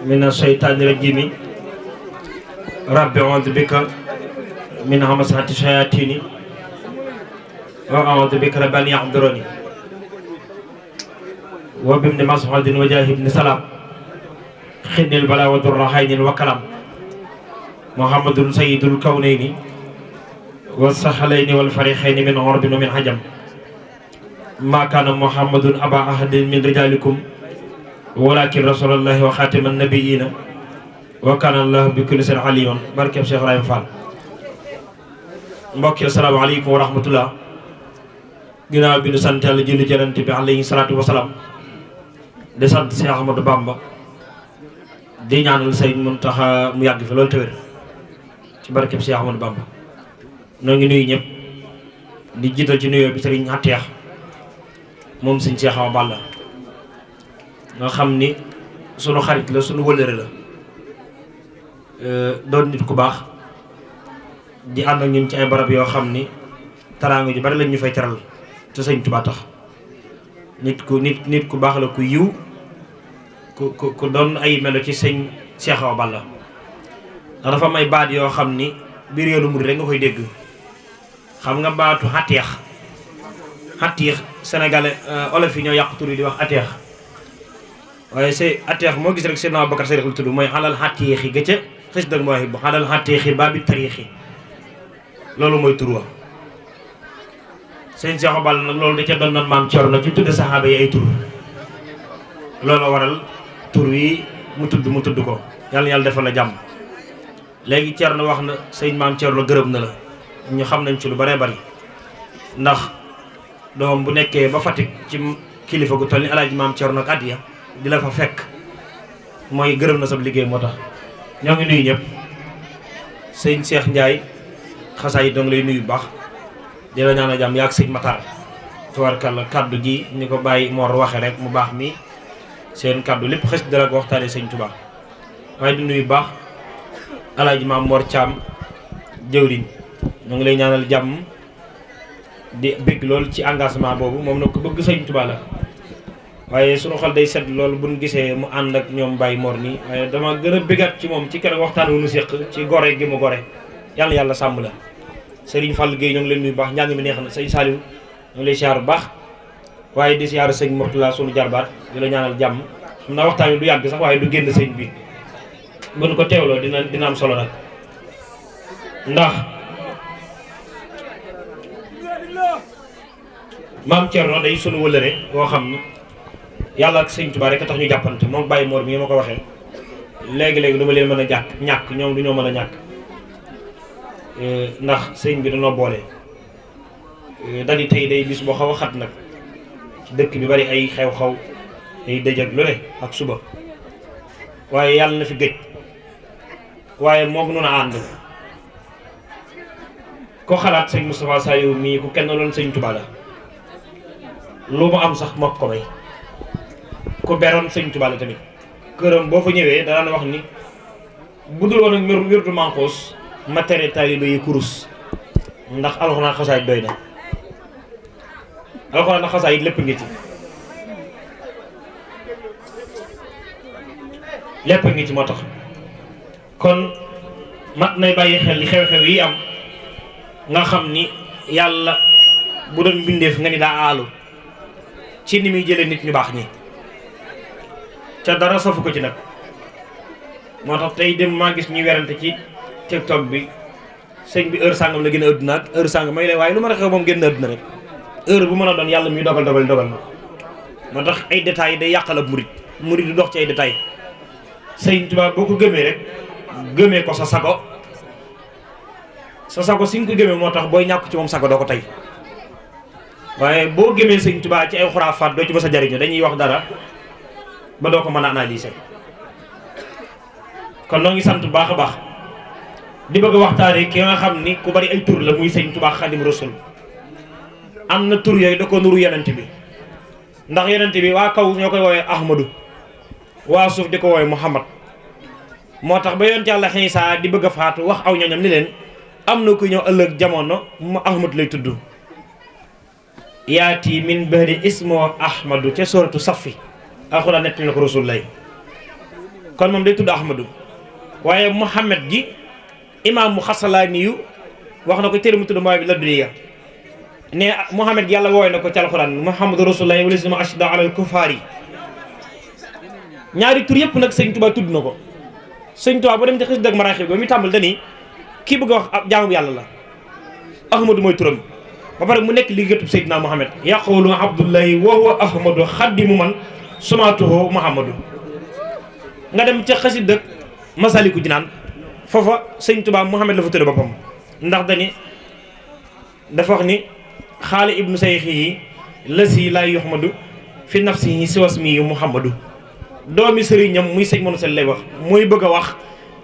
من الشيطان الرجيم رب أعوذ بك من همزات الشياطين وأعوذ بك رب أن يحضرني وبابن مسعود وجاه بن سلام خن البلاء والضرحين وكلام محمد سيد الكونين والسحلين والفريقين من عرب ومن حجم ما كان محمد أبا أحد من رجالكم ولكن رسول الله وخاتم النبيين وكان الله بكل شيء عليم. barke Cheikh Ibrahima Fall. mbokk yi asalaamaaleykum wa rahmatullah. ginnaaw bi ñu sant Yàlla julli ci Yonent bi alayhi salaatu wa salaam di sant Cheikh Ahmadou Bamba di ñaanal Sëriñ Muntaxa mu yàgg fi loolu te wér ci barke Cheikh Ahmadou Bamba. noo ngi nuyu ñëpp di jiital ci nuyoo bi Sëriñ Ateex moom Sëriñ Cheikh Awa Balla nga xam ni sunu xarit la sunu wëllëre la doon nit ku baax di ànd ak ñun ci ay barab yoo xam ni taraanga ju bari lañ ñu fay teral te Sëñ Tuubaa tax nit ku baax la ku yiw ku doon ay melo ci Sëñ Cheikh Awa Balla ndax dafa am ay baat yoo xam ni biir yoonu murid rek nga koy dégg. xam nga baatu xatiix sénégalais olof yi ñoo yàq tur yi di wax ateex waaye c'est ateex moo gis rek Seydina Abubakar Sadiq tudd mooy xalal xatiixi ga ca xis dag mooy bu xalal xatiixi baabi tariixi loolu mooy tur wa Sëñ Cheikh Awa Balla nag loolu da ca doon noon maam Cerno ci tudd saxaaba yi ay tur loolu waral tur wi mu tudd ko yàlla defal la jàmm. léegi Cerno wax na sëñ maam Cerno gërëm na la ñu xam nañ ci lu baree bari ndax doom bu nekkee ba Fatick ci kilifa gu toll ni alaaji maam Cerno ak addiya di la fa fekk mooy gërëm na sab liggéey moo tax. ñoo ngi nuyu ñëpp sëñ Cheikh Ndiaye xasaay dong lay nuyu bu baax di la ñaan a jàmm yaa ak sëñ Matar tubaarkàlla kaddu gi ni ko bàyyi Mor waxe rek mu baax mi seen kaddu lépp xës dara ko waxtaane sëñ Tuubaa waaye di nuyu baax alaaji maam Mor Thiam jëwriñ ñu ngi lay ñaanal jàmm di bëgg lool ci engagement boobu moom na ko bëgg Sëñ Tuubaa la waaye sunu xol day set loolu buñ gisee mu ànd ak ñoom Baye Mor nii waaye dama gën a bëggaat ci moom ci keroog waxtaan wu nu séq ci gore gi mu gore yàlla sàmm la. Serigne Fall Gueye ñoo ngi leen nuyu baax njàng mi neex na sëñ Saliou ñu ngi lay siyaar bu baax waaye di siyaar sëñ Mourtala sunu jarbaat di la ñaanal jàmm xam naa waxtaan wi du yàgg sax waaye du génn sëñ bi bu ñu ko teewloo dina am solo nag ndax maam Cerno day sunu wëllëre boo xam ni yàlla ak Sëñ Tuubaa rek a tax ñu jàppante moom Baye Mor mi ma ko waxee léegi-léegi du ma leen mën a ñàkk ñoom du ñoo mën a ñàkk ndax sëñ bi dañoo boole dadi tey day bis boo xaw a xat nag ci dëkk bi bari ay xew-xew ay dëj ak lu ne ak suba waaye yàlla na fi gëj waaye moom nun a ànd ko xalaat sëñ Moustapha Saliou mii ku kenn loon Sëñ Tuubaa la lu mu am sax moo ko may ku beroon Sëñ Tuubaa la tamit këram boo fa ñëwee daan wax ni bu dul woon ak wirdu Manxuus ma tere taalibe yi kurus ndax alxuraan xasaayit doy na alxuraan xasaayit lépp ngi ci moo tax kon mat nay bàyyi xel li xew-xew yi am nga xam ni yàlla bu doon mbindeef nga ni daa aalu ci ni muy jëlee nit ñu baax ñi ca dara sofu ko ci nag moo tax tey dem maa gis ñuy werante ci TikTok bi sëñ bi heure sàngam la gën a àdduna ak heure sàngam may leen waaye lu ma a xew moom génn àdduna rek heure bu mën a doon yàlla muy dogal na moo tax ay détails day yàqal ab murit du dox ci ay détails Sëñ Tuubaa boo ko gëmee rek gëmee ko sa sago si nga ko gëmee moo tax booy ñàkk ci moom sago doo ko tey waaye boo gëmee Sëñ Tuubaa ci ay xuraafaat doo ci mës a jariñu dañuy wax dara ba doo ko mën a analyser kon noo ngi sant bu baax a baax di bëgg a waxtaane ki nga xam ni ku bari ay tur la muy Sëñ Tuubaa Xaadimu Rasuul am na tur yooyu da ko nuru yonent bi ndax yonent bi waa kaw ñoo koy woowee Ahmadu waa suuf di ko woowee Muhammad moo tax ba yonent Yàlla Iisaa di bëgg a faatu wax aw ñoñam ni leen am na ku ñëw ëllëg jamono mu Ahmad lay tudd yaati min ba'di ismoo Ahmadu ca sooratu Safi alxuraan nettali na ko Rasulullah kon moom day tudd Ahmadu waaye Muhammad gi imaam mu Xasalaani yu wax na ko téere mu tudd mooy bi la duniya ne Muhammad gi yàlla wooy na ko ci alxuraan Muhammadu Rasulullah wala si ma ashda alal kufaar yi ñaari tur yëpp nag sëñ Tuubaa tudd na ko sëñ Tuubaa ba dem ci xis dëgg maraaxib ba muy tàmbal dani kii bëgg a wax ab jaamu yàlla la Ahmadu mooy turam ba pare mu nekk liggéeyatub Seydina Muhammad yaqulu Abdullahi wa huwa Ahmadu xaddimu man sumaatuhu Muhammadu nga dem ca xasid dëgg Masaliku Jinaan foofa sëñ Tuubaa Muhammad la fa tudde boppam ndax dani dafa wax ni xaala ibnu sayxi yi lasi laa yuhmadu fi nafsihi siwasmi yu Muhammadu doomi sëriñam muy sëñ Monu Sel lay wax mooy bëgg a wax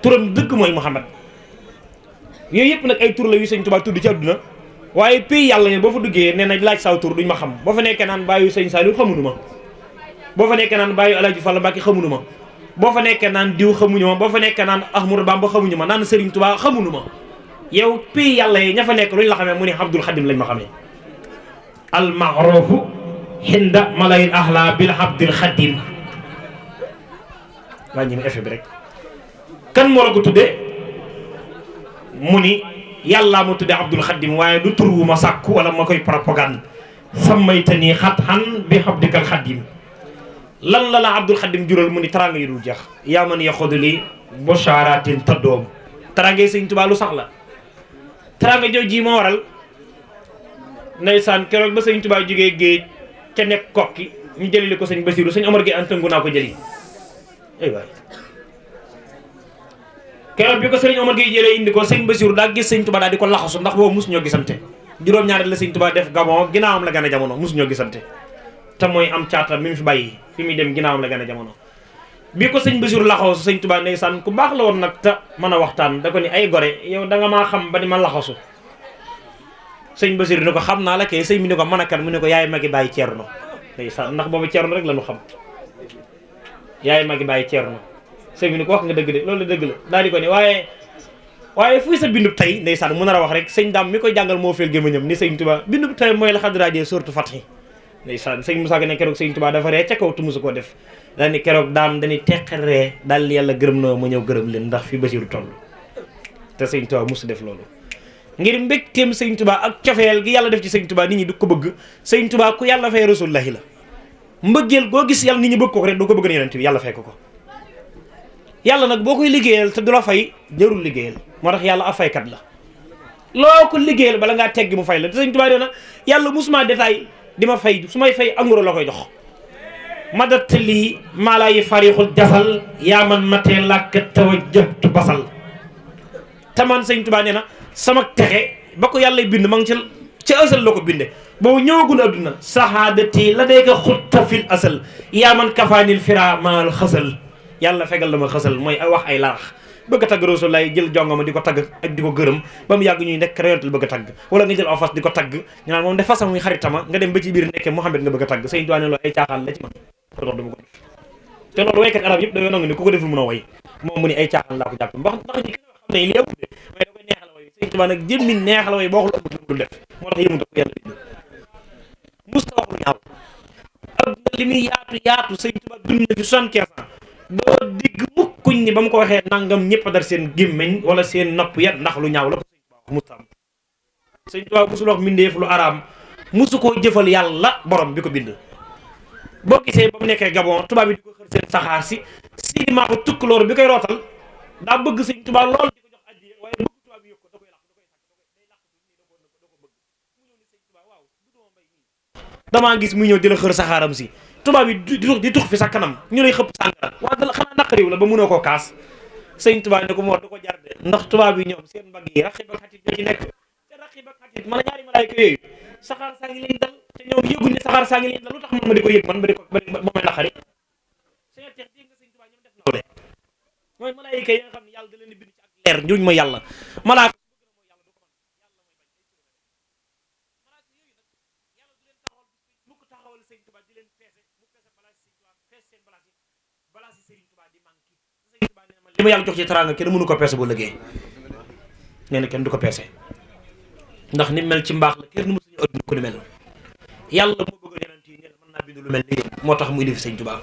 turam dëgg mooy Muhammad yooyu yëpp nag ay tur la yu sëñ Tuubaa tudd ci àdduna waaye pays yàlla ne boo fa duggee nee na laaj saw tur duñ ma xam boo fa nekkee naan bàyyu sëñ Saliou xamuñu ma boo fa nekkee naan bàyyu Alaaji Fall Mbàkke xamuñu ma boo fa nekkee naan diw xamuñu ma boo fa nekkee naan Ahmadou Bamba xamuñu ma naan Sëriñ Tuubaa xamuñu ma yow pays yàlla yi ña fa nekk luñ la xamee mu ne Abdul Xadim lañ ma xamee al maarufu hinda malayil ahla bil Abdul Xadim wàññi ma effet bi rek kan moo la ko tuddee mu ni yàllaa ma tuddee Abdul Xadim waaye du tur wu ma sàkku wala ma koy propagande sammaytani xatxan bi Abdikal Xadim lan la la Abdul Xadim jural mu ni taraanga yi dul jeex yaa man yaxudu li bosharatin taddoom taraanga yi sëñ Tuubaa lu sax la taraanga jooju moo waral ndeysaan keroog ba sëñ Tuubaa jógee géej ca nekk kokki ñu jëlili ko sëñ Basiru sëñ Omar Gueye antëngu naa ko jëli ay waay keroog bi ko sëriñ Omar Gueye jëlee indi ko sëñ Basiru daa gis sëñ Tuubaa daal di ko laxasu ndax boobu mosu ñoo gisante juróom-ñaari la sëñ Tuubaa def Gabon ginnaawam la gën a jamono mosu ñoo gisante te mooy am caata mi mu fi bàyyi fi muy dem ginnaawam la gën a jamono bi ko sëñ Basiru laxasu sëñ Tuubaa ndeysaan ku baax la woon nag te mën a waxtaan da ko ni ay gore yow da nga maa xam ba di ma laxasu sëñ Basiru ni ko xam naa la kay sëñ bi ni ko mën a kan mu ne ko yaay magi bàyyi Ceerno ndeysaan ndax boobu Ceerno rek la ñu xam yaay magi bàyyi Ceerno sëñ bi ni ko wax nga dëgg de loolu dëgg la daal di ko ni waaye fuy sa bindub tey ndeysaan mu nar a wax rek sëñ daam mi koy jàngal moo feel gémmiñam ni sëñ Tuubaa bindub tey mooy la xadrajee surtout Fathi ndeysaan sëñ Musaa Ka ne keroog sëñ Tuubaa dafa ree ca kaw tu musu koo def daal ni keroog daam dañuy teqaree daal yàlla gërëm na ma ñëw gërëm leen ndax fi Basiru toll te sëñ Tuubaa musu def loolu ngir mbégteem sëñ Tuubaa ak cofeel gi yàlla def ci sëñ Tuubaa nit ñi du ko bëgg sëñ Tuubaa ku yàlla fay rasulullahi la mbëggeel goo gis yàlla nit ñi bëgg ko rek du ko bëgg na yonent bi yàlla fay ko yàlla nag boo koy liggéeyal te du la fay jarul liggéeyal moo tax yàlla ab faykat la loo ko liggéeyal bala ngaa teggi mu fay la te sëñ Tuubaa dee na yàlla musuma détail di ma fay su may fay anguro la koy jox madat lii maalaa yi farixul jasal yaa man matee làkk tawajjahtu basal taman sëñ Tuubaa nee na sama texe ba ko yàlla bind ma ngi ci asal la ko binde boobu ñëwagul adduna sahaadati la day ko xutta fil asal yaa man kafaanil fira maal xasal yàlla fegal la ma xasal mooy wax ay larax bëgg a tagg Rasulullah jël jongama di ko tagg ak di ko gërëm ba mu yàgg ñuy nekk réyontal bëgg a tagg wala nga jël aw fas di ko tagg ñu naan moom de fasam muy xaritama nga dem ba ci biir nekkee Muhammad nga bëgg a tagg sëñ Tuubaa ne loolu ay caaxaan la ci man ko dox duma ko def te loolu waykat arab yëpp dañoo nangu ni ku ko deful mën a way moom mu ni ay caaxaan laa ko jàpp ndax ñi xam ne li ëpp de mais da koy neexal way sëñ Tuubaa nag jëmmi neexal way boo xul ëpp dul def moo tax yëmu ko yàlla bind musta wax lu ñaaw adduna li muy yaatu sëñ Tuubaa dund na fi 75 ans doo digg mukkuñ ni ba mu ko waxee nangam ñëpp a dar seen gémmeñ wala seen nopp ya ndax lu ñaaw la ko sëñ Tuubaa wax musta am sëñ Tuubaa musul wax mbindeef lu araam musu koo jëfal yàlla borom bi ko bind boo gisee ba mu nekkee Gabon tubaab bi di ko xër seen saxaar si Sidi Maaxu Tukulóor bi koy rootal daa bëgg sëñ Tuubaa lool di ko jox addiya waaye bëgg tubaab bi yëg ko da koy laq day laq da ko bëgg mu ñëw ni sëñ Tuubaa waaw du duma mbay nii damaa gis muy ñëw di la xër saxaaram si tubaab yi di tux fi sa kanam ñu lay xëpp sàngara waa dala xanaa naqariw la ba mënoo koo kaas sëñ Tuubaa ne ko moo du ko jar de ndax tubaab yi ñoom seen mbagg yi raqib ak xatit ñoo ci nekk te raqib ak xatit man a ñaari malaayka yooyu saxaar saa ngi leen dal te ñoom yëguñ ne saxaar saa ngi leen dal lu tax man ma di ko yëg man ba di ko ba may naqari sëñ Teex dégg nga sëñ Tuubaa ñoom def nawle mooy malaayka yi nga xam ne yàlla da leen di bind ci ak leer njuñ ma yàlla malaaka li ma yàlla jox ci teraanga kenn mënu ko peese boo liggéey nee na kenn du ko peese ndax ni mel ci mbaax la kenn nu mu suñu adduna ko ni mel yàlla moo bëggoon yonent yi nee na mën naa bind lu mel ni yéen moo tax mu indi fi sëñ Tuubaa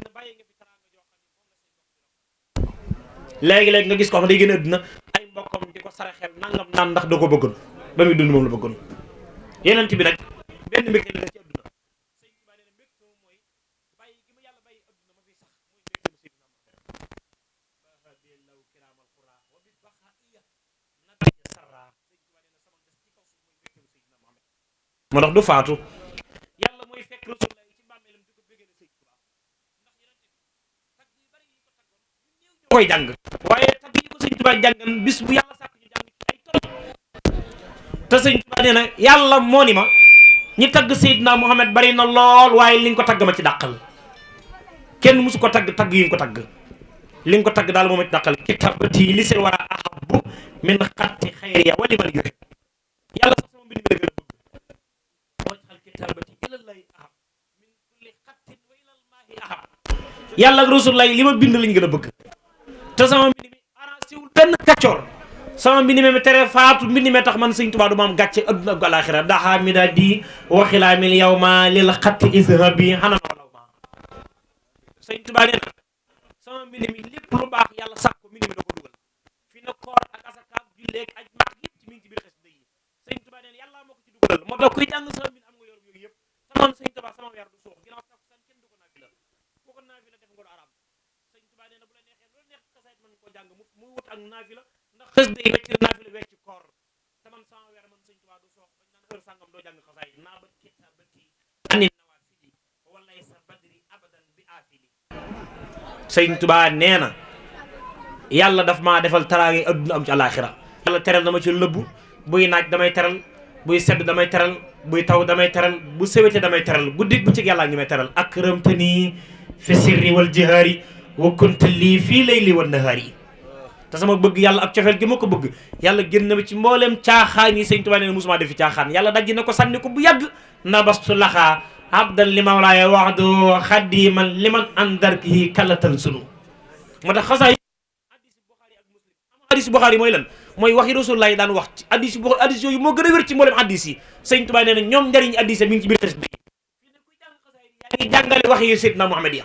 bàyyi nga fi teraanga joo xam ne moom la léegi-léegi nga gis ko xam ne day gën a àdduna ay mbokkam di ko saraxel nangam naan ndax da ko bëggoon ba muy dund moom la bëggoon yeneen bi nag benn mbégte la ci àdduna sëñ bi nee na mbégte moom mooy bàyyi gi ma yàlla bàyyi àdduna ma fiy sax muy mbégte mu Seydina Muhammad bahabillaw kiraamal qura wa bi baxaiya nabiya sarra sëñ bi nee na sama des ci kaw suuf mooy mbégte mu Seydina Muhammad moo tax du faatu yàlla mooy fekk rasulullah ci bàmmeelam di ko bégee ne sëñ Tuubaa ndax yeneen bi tagg yu bari yi ko taggoon ñu néew ñu koy jàng waaye tagg yi ko sëñ Tuubaa jàngan bis bu yàlla sàkk ñu jàng ci ay ton te sëñ Tuubaa nee na yàlla moo ni ma ñi tagg Seydina Muhammad bari na lool waaye li nga ko tagg ma ci dàqal kenn musu ko tagg tagg yi nga ko tagg li nga ko tagg daal moo ma ci dàqal kitabati li seen war a ahabu min xatti xayriya wali man yu yàlla sax sama mbind mi la gën a bëgg moo xal kitabati ilallahi ahab min kulli xattin wa ilal maahi ahab yàlla ak rasulullah li ma bind lañ gën a bëgg te sama mbind mi arrangé wul benn kaccoor sama mbind mi tere faatu mbind mi tax man sëñ Tuubaa du ma am gàcce adduna ak alaxira daxaa mi daa di waxilaa mil yow ma lil xatti ishabi xanaa walaw ma sëñ Tuubaa nee na sama mbind mi lépp lu baax yàlla sàkk ko mbind mi da ko dugal fi na koor ak asaka ak julleeg aj maak yëpp ci mi ngi ci biir xasida yi sëñ Tuubaa nee na yàlla moo ko ci dugalal moo tax kuy jàng sama mbind am nga yor yooyu yëpp te man sëñ Tuubaa sama weer du suux ginnaaw takku san kenn du ko naafila ku ko naafila def nga du araam sëñ Tuubaa nee na bu la neexee loolu neex xasaayit mën nga ko jàng mu wut ak naafila ndax xës day wecc naafila wecc koor te man sama weer man sëñ Tuubaa du soox bañ naan heure sàngam doo jàng xasaayit naa ba kitabati anin nawaafili walay sa badri abadan bi aafili sëñ Tuubaa nee na yàlla daf maa defal taraange adduna am ci alaxira yàlla teral dama ci lëbbu buy naaj damay teral buy sedd damay teral buy taw damay teral bu sewete damay teral guddi bu ci yàlla ngi may teral akramtani fi sirri wal jihaari wa kunta lii fii layli wan nahaari te sama bëgg yàlla ak cofeel gi ma ko bëgg yàlla génn na ma ci mbooleem caaxaan yi sëñ Tuubaa nee na musuma def fi caaxaan yàlla dajji na ko sànni ko bu yàgg nabastu laxaa abdan li mawlaaya waxdu xadiman liman andarkihi kallatan sunu moo tax xasaay hadis Buxaari mooy lan mooy waxi Rasulullah daan wax ci hadis yooyu moo gën a wér ci mboolem hadis yi sëñ Tuubaa nee na ñoom njëriñ hadis mi ngi ci biir xasida yi fii ne kuy jàng xasaay yaa ngi jàngale waxi Seydina Muhammad ya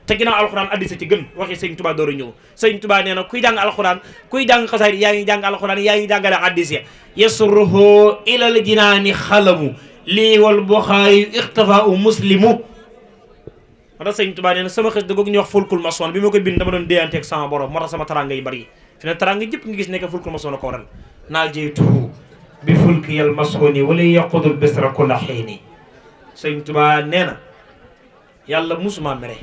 te ginnaaw alxuraan hadis ci gën waxi sëñ Tuubaa door a ñëw sëñ Tuubaa nee na kuy jàng alxuraan kuy jàng xasaay yaa ngi jàng alxuraan yaa ngi jàngale hadis ya yasruhu ilal jinaani xalamu lii wal Buxaari ixtifaau muslimu moo tax sëñ Tuubaa nee na sama xasida googu ñuy wax fulkul masoon bi ma koy bind dama doon déyanteeg sama borom moo tax sama taranga yi bari fi ne taranga jëpp nga gis nekk fulkul masoon a ko waral naa jeytuhu bi fulki yal masooni wala yaqudul bisra kulla xiini sëñ Tuubaa nee na yàlla musuma mere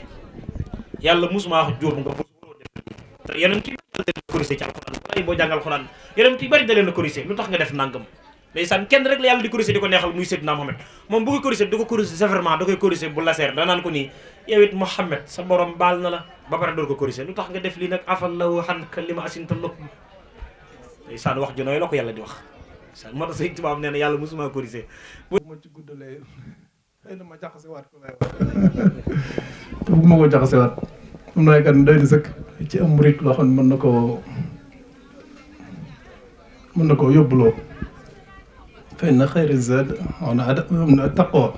yàlla musuma wax jóob nga mosuloo def te yonent yi da leen corrigé ci alxuraan walaay boo jàng alxuraan yonent yi bari da leen a corrigé lu tax nga def nangam ndeysaan kenn rek la yàlla di corrigé di ko neexal muy Seydina Muhammad moom bu koy corrigé du ko corrigé sévèrement da koy corrigé bu laseer danaan ko nii yow it Muhammad sa borom baal na la ba pare door ko corrigé lu tax nga def lii nag afallahu anka lima asinta lakum ndeysaan wax ju nooy la ko yàlla di wax ndeysaan moo tax Sëñ Tuubaa nee na yàlla mosuma corrigé ma ci guddalee xëy na ma jaxasewaat ko lay wax te bu ma ko jaxasewaat am na kat doy na sëkk ci am murit loo xam ne mën na koo yóbbuloo fay na xayri zaad wax na am na taqwa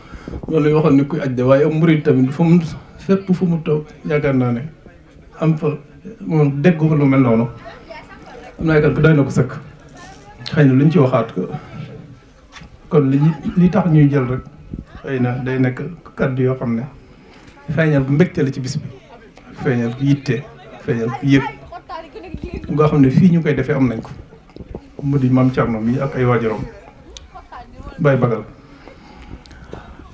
loolu la waxoon ne kuy aj de waaye am murit tamit fu mu fépp fu mu toog yaakaar naa ne am fa moom dégg ko lu mel noonu am na kat doy na ko sëkk xëy na luñ ci waxaat ko kon li tax ñuy jël rek xëy na day nekk kàddu yoo xam ne feeñal bu mbégte la ci bis bi feeñal bu yitte feeñal bu yëg nga xam ne fii ñu koy defee am nañ ko mu di maam Thierno mi ak ay waajuram Baye Bagal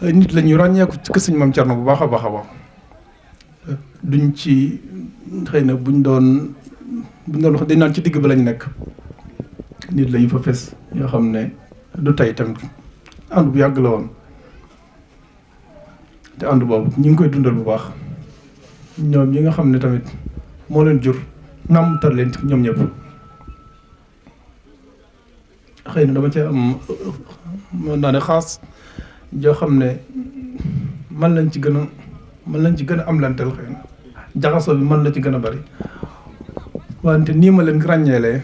ay nit la ñuy ràññeeku ci kër sëñ maam Thierno bu baax a baax a baax duñ ci xëy na buñ doon wax dañ naan ci digg ba lañ nekk nit la yu fa fes yoo xam ne du tey tamit ànd bu yàgg la woon te ànd boobu ñu ngi koy dundal bu baax ñoom ñi nga xam ne tamit moo leen jur nàmtal leen ci ñoom ñëpp xëy na dama ci am mën naa ne xaas joo xam ne man lañ ci gën a am lanteel xëy na jaxasoo bi man la ci gën a bari wante nii ma leen ràññeelee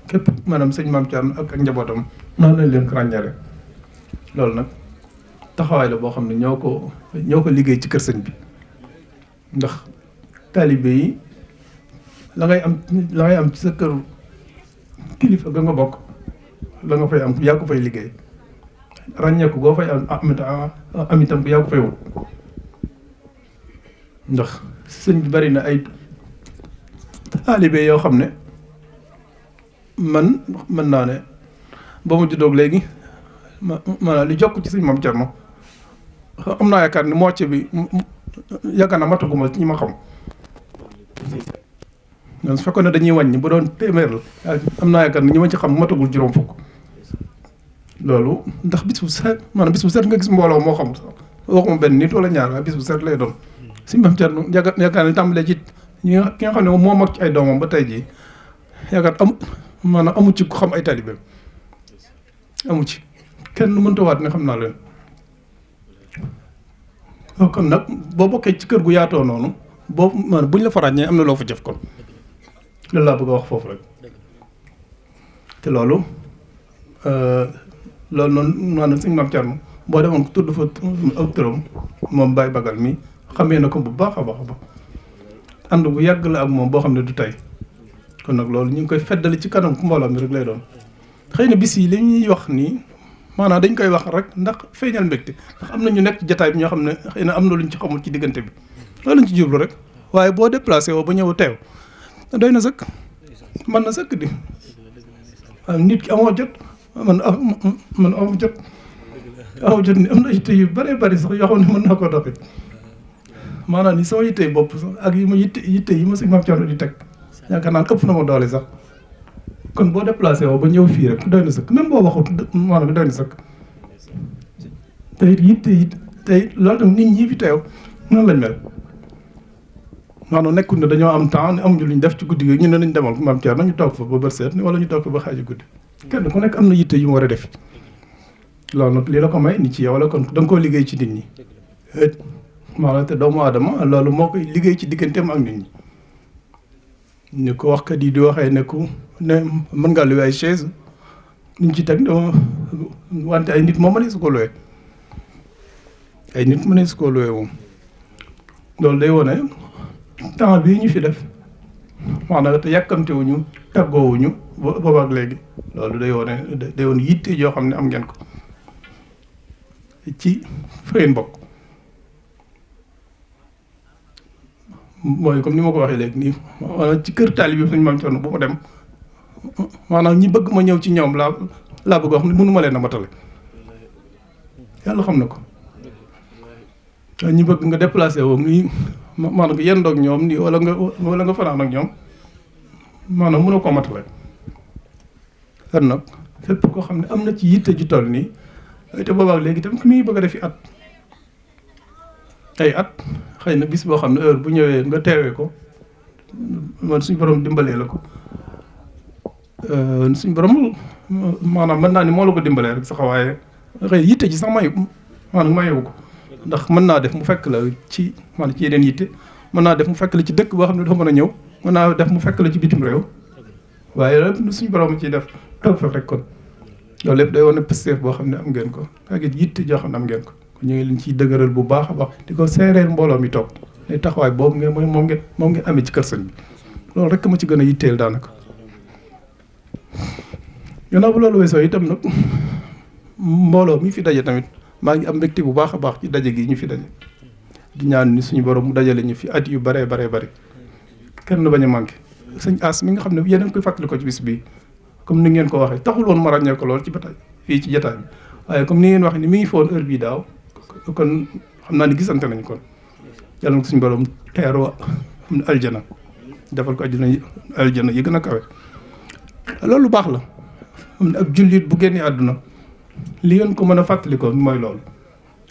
képp maanaam sëñ Maam Thierno ak njabootam noonu lañ leen ràññeele loolu nag taxawaay la boo xam ne ñoo ko liggéey ci kër sëñ bi ndax taalibe yi la ngay am ci sa kër kilifa ga nga bokk la nga fay am yaa ko fay liggéey ràññeeku goo fay am itam yaa ko fay wut ndax sëñ bi bari na ay taalibe yoo xam ne mën naa ne ba mu juddoog léegi maanaam li jokk ci sëñ Maam Cerno am naa yaakaar ne mocc bi yaakaar naa mataguma ñi ma xam su fekkoon ne dañuy wàññi bu doon téeméer la am naa yaakaar ne ñi ma ci xam matagul juróom fukk loolu ndax bis bu set nga gis mbooloo moo xam waxuma benn nit wala ñaar waaye bis bu set lay doon sëñ Maam Cerno yaakaar ne tàmbalee ci ki nga xam ne moo mag ci ay doomam ba tey jii yaakaar amu ci ku xam ay taalibeem amu ci kenn mënta waat ne xam naa leen kon nag boo bokkee ci kër gu yaatoo noonu buñ la fa ràññee am na loo fa jëf kon loolu laa bëgg a wax foofu rek te loolu noonu maanaam sëñ Maam Cerno boo demoon tudd fa aw turam moom Baye Bagal mi xamee na ko bu baax a baax a baax ànd bu yàgg la ak moom boo xam ne du tey kon nag loolu ñu ngi koy feddali ci kanam mbooloo mi rek lay doon xëy na bis yi li ñuy wax nii maanaam dañ koy wax rek ndax feeñal mbégte ndax am na ñu nekk ci jotaay bi ñoo xam ne xëy na am na luñ ci xamul ci diggante bi loolu lañ ci jublu rek waaye boo déplacé woo ba ñëw teew doy na sëkk mën na sëkk di nit ki amoo jot man amoo jot ni am na yitte yu bëree bëri sax yoo xam ne mën naa koo doxee maanaam ni sama yitte bopp sax ak yi ma yitte yi ma sëñ Maam Cerno di teg yaakaar naa ëpp na ma doole sax kon boo déplacé woo ba ñëw fii rek doy na sëkk même boo waxut maanaam doy na sëkk te it yitte yi tey loolu tam nit ñi fi teew noonu lañ mel maanaam nekkul ne dañoo am temps ne amuñu luñ def ci guddi gi ñu ne nañ demal Maam Cerno ñu toog fa ba bët seet wala ñu toog fa ba xaaju guddi kenn ku nekk am na yitte yu mu war a def loolu nag lii la ko may ni ci yow la kon da nga koo liggéey ci nit ñi maanaam te doomu aadama loolu moo koy liggéey ci digganteem ak nit ñi ni ko waxkat yi di waxee ne mën ngaa luwe ay chaise ñu ci teg wante ay nit moom mënee su ko luwe moom loolu day wone temps bii ñu fi def maanaam te yàkkamtewuñu tàggoowuñu boobaak léegi loolu day wone yitte joo xam ne am ngeen ko ci fa ngeen bokk mooy comme ni ma ko waxee léegi nii maanaam ci kër taalibe bi suñu Maam Cerno bu ma dem maanaam ñi bëgg ma ñëw ci ñoom laa bëgg wax ne mënu ma leen a matale yàlla xam na ko ñi bëgg nga déplacé woo ngi maanaam nga yendoog ñoom nii wala nga fanaan ak ñoom maanaam mënoo koo matale kon nag fépp koo xam ne am na ci yitte ju toll nii te boobaak léegi tam mi ngi bëgg a defi at xëy na bis boo xam ne heure bu ñëwee nga teewee ko man suñ borom dimbalee la ko suñ borom maanaam mën naa ni moo la ko dimbalee rek sax waaye xëy yitte ji sax mayewu ko ndax mën naa def mu fekk la ci maanaam ci yeneen yitte mën naa def mu fekk la ci dëkk boo xam ne doo mën a ñëw mën naa def mu fekk la ci bitim réew waaye lépp suñ borom ciy def taw fekk rek kon loolu lépp day wane pësteef boo xam ne am ngeen ko ak it yitte joo xam ne am ngeen ko kon ñu ngi leen ciy dëgëral bu baax a baax di ko seereer mbooloo mi toog ne taxawaay boobu ngeen moom ngeen amee ci kër sëñ bi loolu rek ma ci gën a yitteel daanaka. gannaaw bu loolu weesoo itam nag mbooloo mi fi daje tamit maa ngi am mbégte bu baax a baax ci daje gi ñu fi daje di ñaan ni suñu borom mu dajale ñu fi at yu baree bëri kenn bañ a manqué sëñ As mi nga xam ne yéen a ngi koy fàttali ko ci bis bii comme ni ngeen ko waxee taxul woon ma ràññee ko lool ci bataay fii ci jotaay bi waaye comme ni ngeen waxee ni mi ngi foon heure bii daaw kon xam naa ni gisante nañ kon yàlla na ko suñu borom teeroo am na aljana defal ko aljana yi gën a kawe loolu baax la am na ab jullit bu génnee àdduna li ngeen ko mën a fàttali ko mooy loolu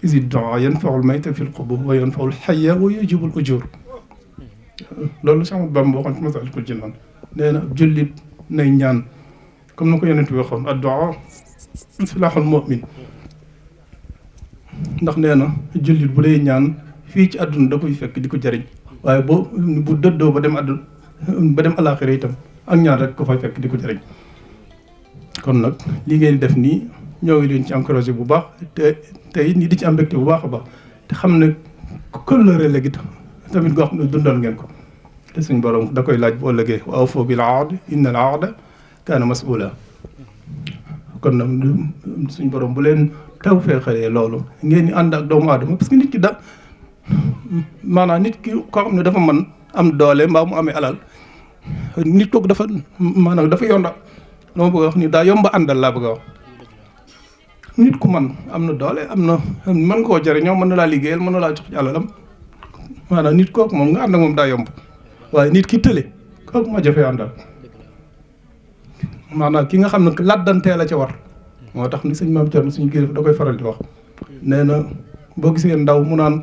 isi don yanfaul mayta fil qubur wa yanfaul hayya wa yujibul ujur loolu Cheikh Ahmadou Bamba waxoon ci Masaalikul Jinaan nee na ab jullit nay ñaan comme na ko yonent bi waxoon ad-du'a silahul mu'min ndax nee na jullit bu dee ñaan fii ci àdduna da koy fekk di ko jariñ waaye bu dëddoo ba dem àdduna ba dem alaaxira itam ak ñaan rek ko fay fekk di ko jariñ kon nag li ngeen def nii ñoo ngi leen ci encouragé bu baax te it ñi di ci am mbégte bu baax a baax te xam ne kóllëre léegi tamit goo xam ne dundal ngeen ko te suñ borom da koy laaj bu ëllëgee wa awfu bil ahdi inna al ahda kaana mas'uula kon nag suñ borom bu leen taw feexalee loolu ngeen di ànd ak doomu aadama parce que nit ki maanaam nit ki koo xam ne dafa mën am doole mbaa mu amee alal nit kooku dafa maanaam dafa yomba dama bëgg a wax ni daa yomba àndal laa bëgg a wax nit ku man am na doole am na mën koo jëriñoo mën na laa liggéeyal mën na laa jox ci alalam maanaam nit kooku moom nga ànd ak moom daa yomb waaye nit ki tële kooku moo jafee àndal maanaam ki nga xam ne laddantee la ca war moo tax ni sëñ Maam Cerno suñu kilifa da koy faral di wax nee na boo gisee ndaw mu naan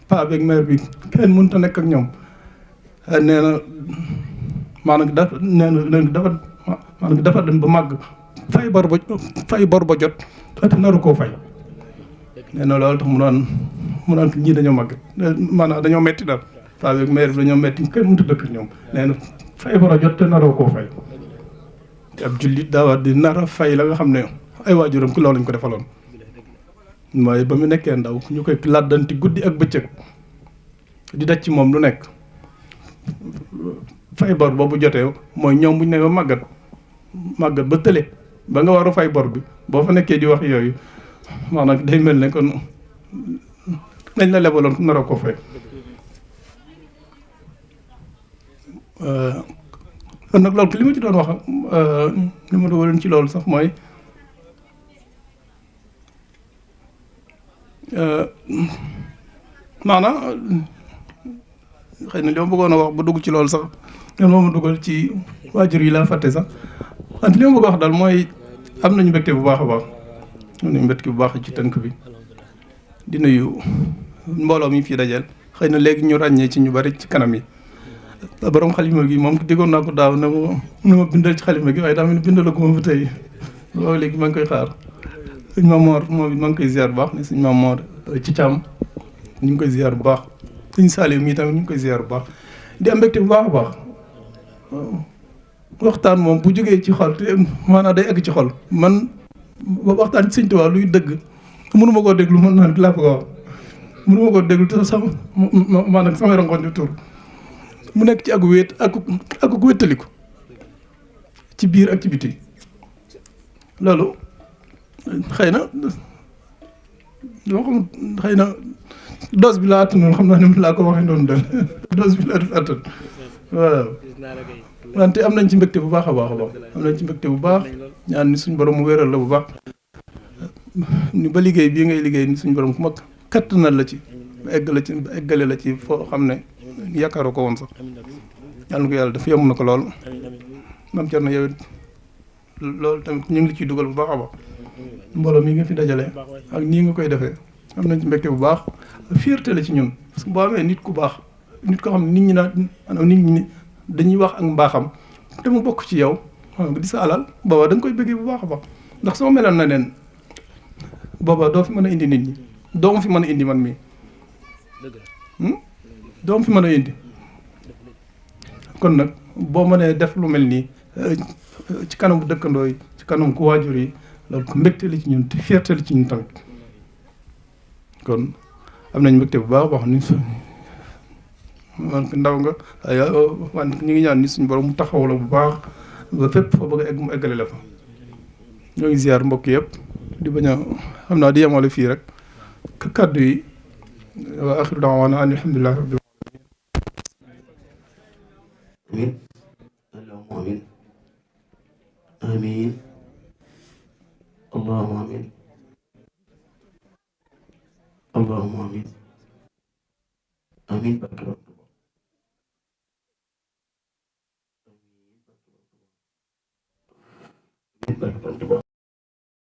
paa beeg mère bi kenn mënut a nekk ak ñoom nee na maanaam dafa dem ba màgg fay bor ba jot te naru koo fay nee na loolu tax mu naan ñii dañoo màgg maanaam dañoo metti daal paa beeg mère bi dañoo metti kenn mënut a dëkk ak ñoom nee na fay bor a jot te naroo koo fay ab jullit daa war di nar a fay la nga xam ne ay waajuram ki loolu lañ ko defaloon mooy ba mu nekkee ndaw ñu koy làddanti guddi ak bëccëg di daj ci moom lu nekk fay bor boobu jotee mooy ñoom bu ñu ne ba màggat ba tële ba nga war a fay bor bi boo fa nekkee di wax yooyu maanaam day mel ne kon nañ la lebaloon naroo ko fay kon nag loolu li ma ci doon wax li ma dugaloon ci loolu sax mooy maanaam xëy na li ma bëggoon a wax ba dugg ci loolu sax ngeen moom ma dugal ci waajur yi laa fàtte sax wante li ma bëgg a wax daal mooy am nañu mbégte bu baax a baax am nañu mbégte bu baax ci tënk bi di nuyu mbooloo mi fii dajeel xëy na léegi ñu ràññee ci ñu bari ci kanam yi borom xalima gi moom diggoon naa ko daaw ne ma bindal ci xalima gi waaye daa mel ni bindalaguma ba tey loolu léegi maa ngi koy xaar sëñ Mamoor moom it maa ngi koy ziar bu baax ne sëñ Mamoor ci càmm ñu ngi koy ziar bu baax sëñ Saliou mii tamit ñu ngi koy ziar bu baax di am mbégte bu baax a baax waxtaan moom bu jógee ci xol te maanaam day egg ci xol man waxtaan ci sëñ Tuubaa luy dëgg mënuma koo déglu mën naa laa ko wax mënuma koo déglu te sama maanaam samay rongoñ di tur mu nekk ci ak wéet ak wéttaliku ci biir ak ci biti loolu xëy na doo xam xëy na dose bi laa attanoon xam naa ne laa ko waxee noonu daal dose bi laa def attan waaw wante am nañ ci mbégte bu baax a baax a baax am nañ ci mbégte bu baax ñaan ni suñ borom mu wéral la bu baax ni ba liggéey bii ngay liggéey ni suñ borom ku mag kattanal la ci eggale la ci foo xam ne yaakaaroo ko woon sax yàlla na ko yàlla def yomb na ko lool Maam Cerno yow it loolu tamit ñu ngi li ciy dugal bu baax a baax mbooloo mi nga fi dajale ak nii nga koy defee am nañ ci mbégte bu baax fierté la ci ñun parce que boo amee nit ku baax nit ko xam ne nit ñi maanaam nit ñi dañuy wax ak mbaaxam te mu bokk ci yow xam nga di sa alal booba da nga koy bëggee bu baax a baax ndax soo meloon na leen booba doo fi mën a indi nit ñi doo ma fi mën a indi man mii doo ma fi mën a indi kon nag boo mënee def lu mel nii ci kanamu dëkkandoo yi ci kanamu ku waajur yi loolu ko mbégte la ci ñun te fierté la ci ñun tamit kon am nañ mbégte bu baax wax ni man ndaw nga wante ñu ngi ñaan ni suñu borom mu taxaw la bu baax ba fépp foo bëgg a egg mu eggale la fa ñoo ngi ziar mbokk yëpp di bañ a xam naa di yemale fii rek kàddu yi wa axiru daawaana an alhamdulillahi rabbil amin allahumma amin amin allahumma amin allahumma amin amin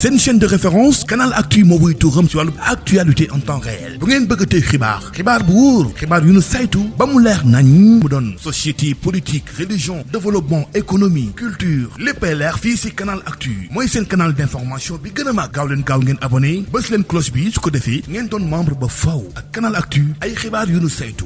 C'est une chaîne de référence Canal Actu moo wuy tuuram ci wàllu actualité en temps réel bu ngeen bëgg a tey xibaar bu wóor xibaar yu nu saytu ba mu leer nañ mu doon société politique religion développement économie culture léppay leer fii ci Canal Actu mooy seen canal d'information bi gën a mag gaaw leen ngeen abonné bës leen cloche bi su ko defee ngeen doon membre ba faw ak Canal Actu ay xibaar yu nu saytu